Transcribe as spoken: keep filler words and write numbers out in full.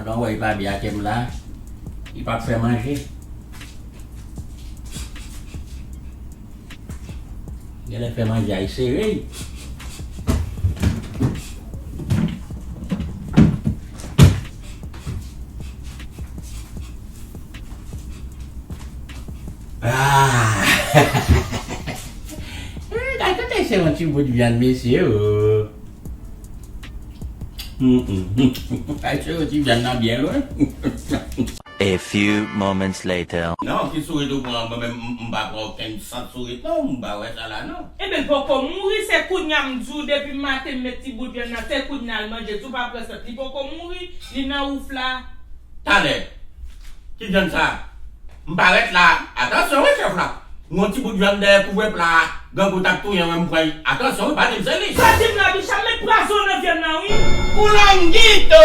Pandan w wè li pa byen ak m la, li p ap fè manje. Genlè fè manje a, li sere. Ah! Eh, gade kote se yon ti bout vyann, mesye, oh. Mm, mm. Ay, se yon ti vyann nan byen lwen. A few moments later. Non, ki sourit ou pran? Mwen menm, m, m pa pran okenn sant sourit, non. M pa wè sa la, non. Ebyen, l poko mouri, se kounye a m di w, depi maten m met ti bout vyann nan, se kounye a l manje, tou pa pran sant. Li poko mouri, li nan wouf la. Talè. Ki vyann sa? M parèt la. Atansyon, wi, chèf la. Yon ti bout vyann dèyè kouvèpla a. Grangou t ap touye w, m pran l. Atansyon, wi, pa di m se li. Sa di m la, bicha, m met pwazon nan vyann nan, wi. Koulangito!